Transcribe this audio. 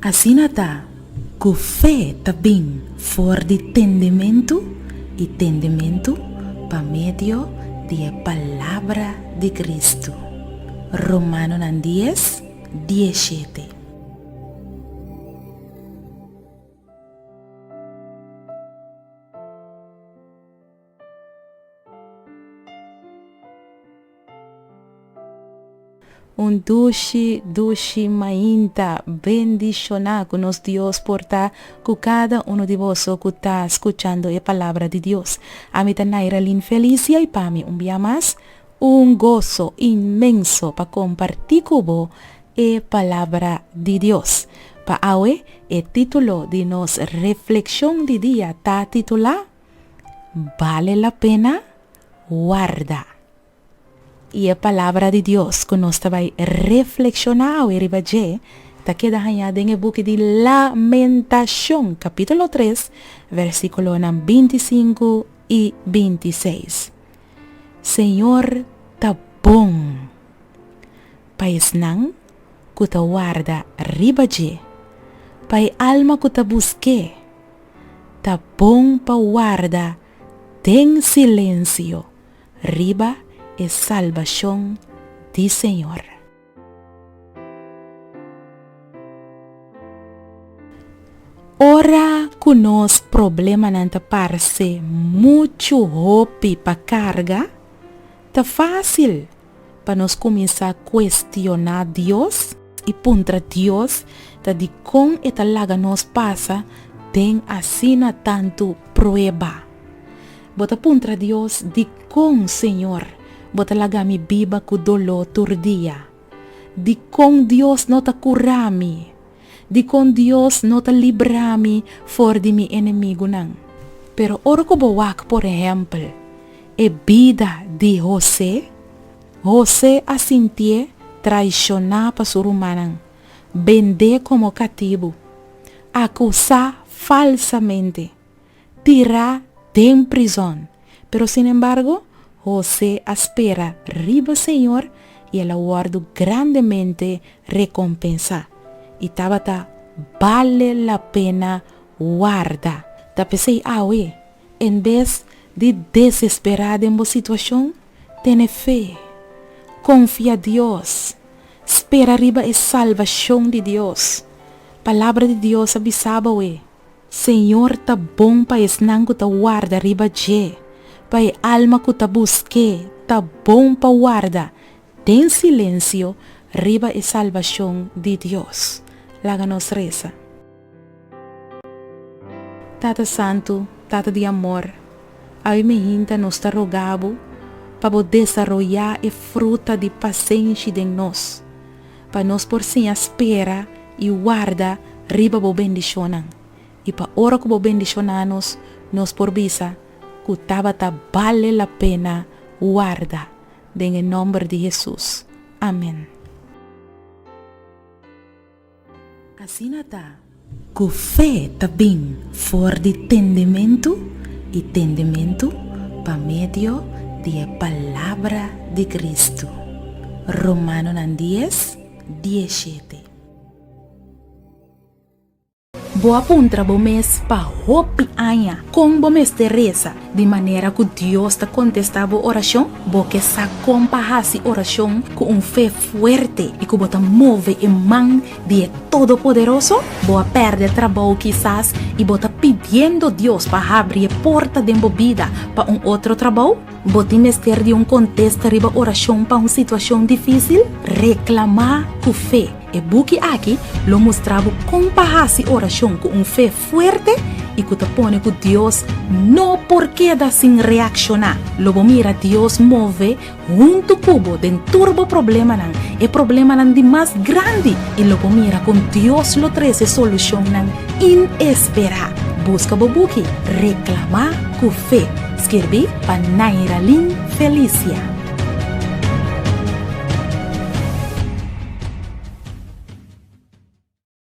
Asina ta ku fe ta bin for di tendementu i tendementu pa medio di e palabra di Kristu. Romanonan dies, diesshete. Un dushi, dushi mainta bendishoná ku nos Dios por ta ku kada uno di boso ku ta skuchando e palabra di Dios. Ami ta Nairalyn Felicia i pa mi un bia mas un goso inmenso pa kompartí ku bo e palabra di Dios. Pa awe e título di nos reflekshon di dia ta titulá, Bale la pena warda. I e Palabra di Dios ku nos ta bai reflekshoná awe riba dje ta keda hañá den e buki di Lamentashon, kapítulo tres, versíkulonan bintisinku i bintiseis. Señor ta bon pa esnan ku ta warda riba dje, pa e alma ku ta busk'é. Ta bon pa warda den silensio riba e salbashon di Señor. Ora ku nos problemanan ta parse muchu hopi pa karga, ta fásil pa nos kuminsá kuestioná Dios i puntra Dios ta dikon e ta laga nos pasa den asina tantu prueba. Bo ta puntra Dios, Dikon, Señor, bo ta laga mi biba ku doló tur dia? Dikon Dios no ta kura mi? Dikon Dios no ta libra mi for di mi enemigunan? Pero ora ku bo wak, por ehèmpel, e bida di Hosé, Hosé a sintié traishoná pa su rumannan, bendé komo katibu, akusá falsamente. Tirá den prizòn. Pero sinembargo, Hosé a spera riba Señor i el a wòrdu grandemente rekompensá. I tabata bale la pena warda. Ta p'esei awe, en bes di desesperá den bo situashon, tene fe. Konfia Dios. Spera riba e salbashon di Dios. Palabra di Dios a bisa bo e. Señor ta bon pa esnan ku ta warda riba dje, pa e alma ku ta busk'é ta bon pa warda den silensio riba e salbashon di Dios. Laga nos resa. Tata Santu, Tata di amor, awe mehinta nos ta roga Bo pa Bo desaroyá e fruta di pasenshi den nos, pa nos por siña spera i warda riba bo bendishonnan, i pa ora ku bo bendishoná nos, nos por bisa ku tabata bale la pena warda. Den e nòmber di Hesus. Amèn. Asina ta ku fe ta bin for di tendementu, i tendementu pa medio di e palabra di Kristu. Romanonan dies, diesshete. Bo a puntra bo mes pa hopi aña kon bo mester resa di manera ku Dios ta kontestá bo orashon? Bo ke sa kon pa hasi orashon ku un fe fuerte i ku bo ta move e man di e Todopoderoso? Bo a pèrdè trabou kisas i bo ta pidiendo Dios pa habri e porta den bo bida pa un otro trabou? Bo tin mester di un kontesta riba orashon pa un situashon difísil? Reklamá ku fe. E buki aki lo mustra bo kon pa hasi orashon ku un fe fuerte i ku ta pone ku Dios no por keda sin reakshoná. Lo bo mira Dios move huntu ku bo den tur bo problemanan, e problemanan di mas grandi, i lo bo mira kon Dios lo trese solushonnan inesperá. Buska bo buki Reklamá ku Fe, skirbí pa Nairalyn Felicia.